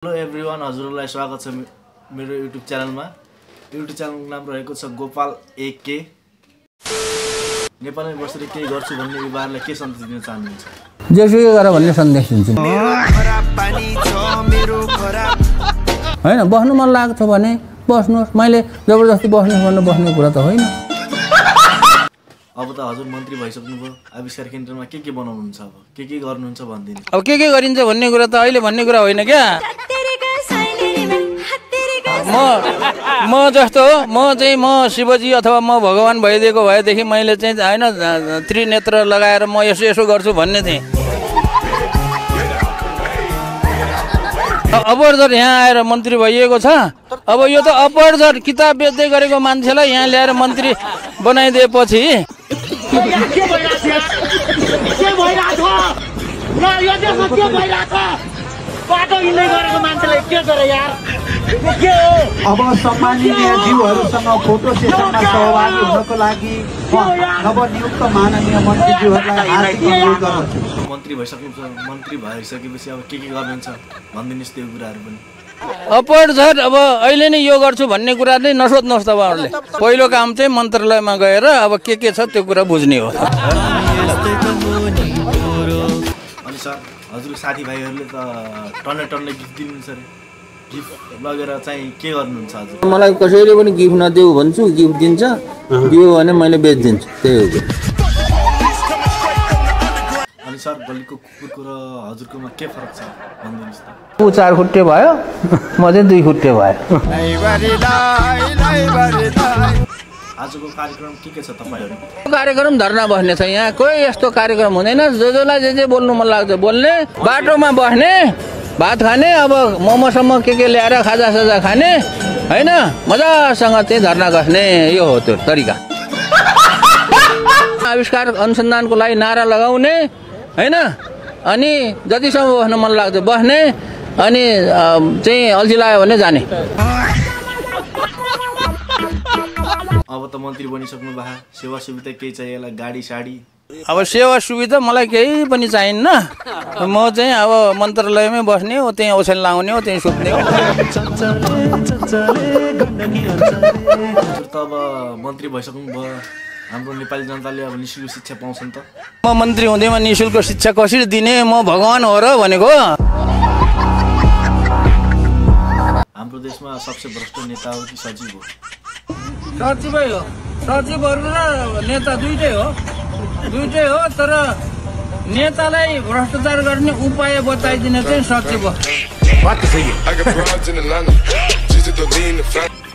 Hello everyone, हजुरहरूलाई स्वागत छ मेरो युट्युब च्यानलमा। युट्युब च्यानलको नाम रहेको छ गोपाल AK। नेपालमा बसेर केही गर्छु भन्ने युवाहरूलाई के सन्देश दिन चाहनुहुन्छ? जेसुकै गर भन्ने सन्देश दिन्छु। हैन, बस्नु मन लाग्छ भने बस्नुहोस्। मैले जबरजस्ती बस्नुहोस् भन्नु बस्ने कुरा त होइन। अब त हजुर मन्त्री भइसक्नुभयो, आविष्कार केन्द्रमा के बनाउनुहुन्छ? अब के गर्नुहुन्छ भनिदिनु। अब के गरिन्छ भन्ने कुरा त अहिले भन्ने कुरा होइन क्या। म जस्तो हो, म शिवजी अथवा म भगवान भइदिएको भएदेखि मैले चाहिँ हैन त्रिनेत्र लगाएर म यसो गर्छु भन्ने थिएँ। अपर्झट यहाँ आएर मन्त्री भइएको छ। अब यो त अपर्झट किताब बेच्दै गरेको मान्छेलाई यहाँ ल्याएर मन्त्री बनाइदिएपछि अब सम्माननीय ज्यूहरूसँग फोटो सेसनमा सहभागी हुनको लागि नवनियुक्त माननीय मन्त्रीज्यूहरूलाई हार्दिक अनुरोध गर्दछु। मन्त्री भइसकेपछि अब के गर्नुहुन्छ भनिदिनुहोस् त्यो कुराहरू पनि। अपर्झट अब अहिले नै यो गर्छु भन्ने कुरा नै नसोध्नुहोस् तपाईँहरूले। पहिलो काम चाहिँ मन्त्रालयमा गएर अब के छ त्यो कुरा बुझ्ने हो। अनि सर, हजुर साथीभाइहरूले त टन्नै गिफ्ट दिनुहुन्छ अरे, गिफ्ट लगेर चाहिँ के गर्नुहुन्छ हजुर? मलाई कसैले पनि गिफ्ट नदेऊ भन्छु, गिफ्ट दिन्छ, दियो भने मैले बेचिदिन्छु, त्यही हो। अनि सर, गल्लीको कुकुरको र हजुरकोमा के फरक छ भनिदिनुहोस् त। ऊ 4 खुट्टे भयो, म चाहिँ 2 खुट्टे भयो। आजको कार्यक्रम के छ तपाईहरु? कार्यक्रम धर्ना बस्ने छ। यहाँ कोही यस्तो कार्यक्रम हुँदैन। जसलाई जे बोल्नु मन लाग्छ बोल्ने, बाटोमा बस्ने, भात खाने, अब मोमोसम्म के ल्याएर खाजा साजा खाने हैन, मजासँग चाहिँ धर्ना बस्ने, यो हो त्यो तरिका। आविष्कार अनुसन्धानको लागि नारा लगाउने हैन, अनि जतिसम्म बस्न मन लाग्छ बस्ने, अनि चाहिँ अल्छी लाग्यो भने जाने। अब त मन्त्री बनिसक्नु भए, सेवा सुविधा केही चाहियो होला, गाडी साडी? अब सेवा सुविधा मलाई केही पनि चाहिन्न। म चाहिँ अब मन्त्रालयमै बस्ने हो, त्यही ओछ्यान लाउने हो, त्यही सुत्ने हो। त अब मन्त्री भइसक्नु भयो, हाम्रो नेपाली जनताले अब निशुल्क शिक्षा पाउँछन् त? म मन्त्री हुँदैमा निशुल्क शिक्षा कसरी दिने? म भगवान हो र भनेको। हाम्रो देशमा सबसे भ्रष्ट नेता हो कि सचिव हो? सचिवै हो। सचिवहरू र नेता दुइटै हो। तर नेतालाई भ्रष्टाचार गर्ने उपाय बताइदिने चाहिँ सचिव हो।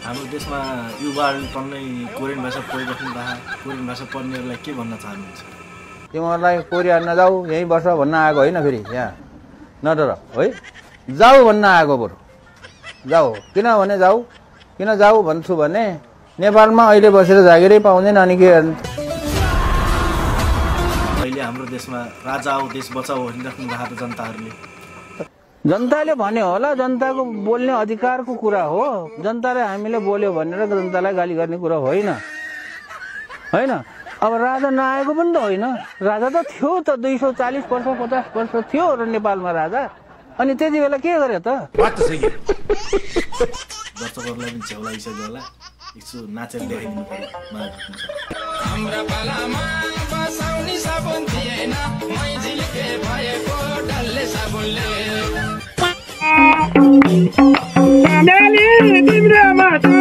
हाम्रो देशमा युवाहरूले टन्नै कोरियन भाषा पढिराख्नु भएको, कोरियन भाषा पढ्नेहरूलाई के भन्न चाहनुहुन्छ? तिमीहरूलाई कोरिया नजाऊ, यहीँ बस भन्न आएको होइन। फेरि यहाँ नडर है, जाऊ भन्न आएको। बरु जाऊ। किनभने जाऊ, किन जाऊ भन्छु भने नेपालमा अहिले बसेर जागिरै पाउँदैन। अनि के अहिले हाम्रो देशमा राजा आऊ देश बचाऊ भनिराख्नु भएको त जनताहरूले। जनताले भन्यो होला, जनताको बोल्ने अधिकारको कुरा हो। जनताले हामीले बोल्यो भनेर जनतालाई गाली गर्ने कुरा होइन। होइन, अब राजा नआएको पनि त होइन। राजा त थियो त, 240 वर्ष 50 वर्ष थियो र नेपालमा राजा। अनि त्यति बेला के गरे त? दर्शकहरूलाई पनि छेउ लागिसक्यो होला, एकचो नाचेर देखाइदिनु पर्यो मलाई लाग्छ।